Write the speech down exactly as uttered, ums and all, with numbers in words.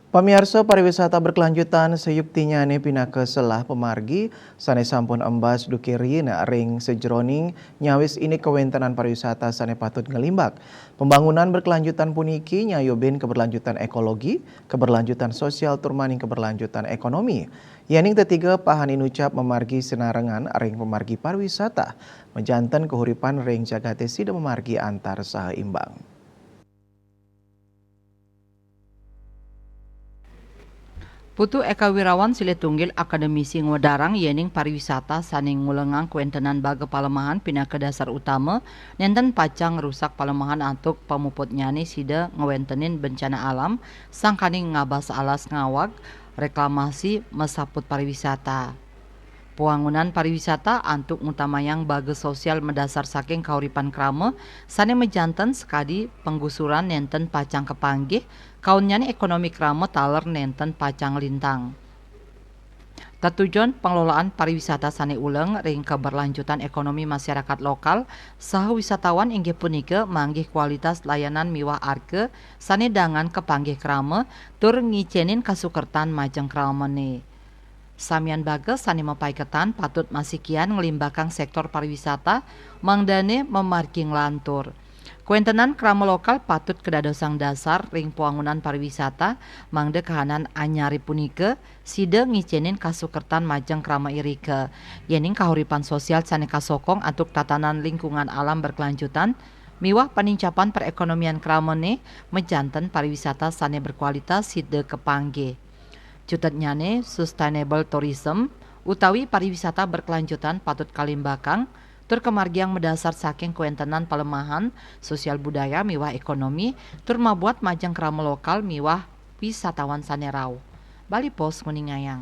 Pamiarsa, pariwisata berkelanjutan sayuktinyane pinaka selah pamargi sane sampun embas duke riin ring sajeroning nyawis indik kawentenan pariwisata sane patut nglimbak. Pembangunan berkelanjutan puniki nyayubin keberlanjutan ekologi, keberlanjutan sosial tur maning keberlanjutan ekonomi. Yening tetiga pahan inucap mamargi sinarengan ring pamargi pariwisata, majanten kahuripan ring jagate sida mamargi antar saha imbang. Putu Eka Wirawan silih tunggil akademisi ngwedarang yening pariwisata sane ngulengang kawentenan baga palemahan pinaka dasar utama nenten pacang ngrusak palemahan antuk pamuputnyane sida ngwentenin bencana alam, sangkaning ngabas alas ngawag, reklamasi, masaput pariwisata. Pawangunan pariwisata antuk ngutamayang baga sosial madasar saking kauripan krama sane majanten sakadi penggusuran nenten pacang kapanggih, kaunnyane ekonomi krama taler nenten pacang lintang. Tetujon pengelolaan pariwisata sane uleng ring keberlanjutan ekonomi masyarakat lokal saha wisatawan inggih punika manggih kualitas layanan miwah arga sane dangan kapanggih krama tur ngicenin kasukertan majeng kramane. Samian baga sane mapaiketan patut masikian nglimbakang sektor pariwisata mangdane mamargi nglantur. Kawentenan krama lokal patut kadadosang dasar ring pawangunan pariwisata, mangda kahanan anyare punika sida ngicenin kasukertan majeng krama irika. Yening kahuripan sosial sane kasokong antuk tatanan lingkungan alam berkelanjutan miwah panincapan perekonomian kramane, majanten pariwisata sane berkualitas sida kapanggih. Cutetnyane, sustainable tourism utawi pariwisata berkelanjutan patut kalimbakang tur kamargiang madasar saking kawentenan palemahan sosial budaya miwah ekonomi tur mabuat majeng krama lokal miwah wisatawan sane rauh. Bali Post nguningayang.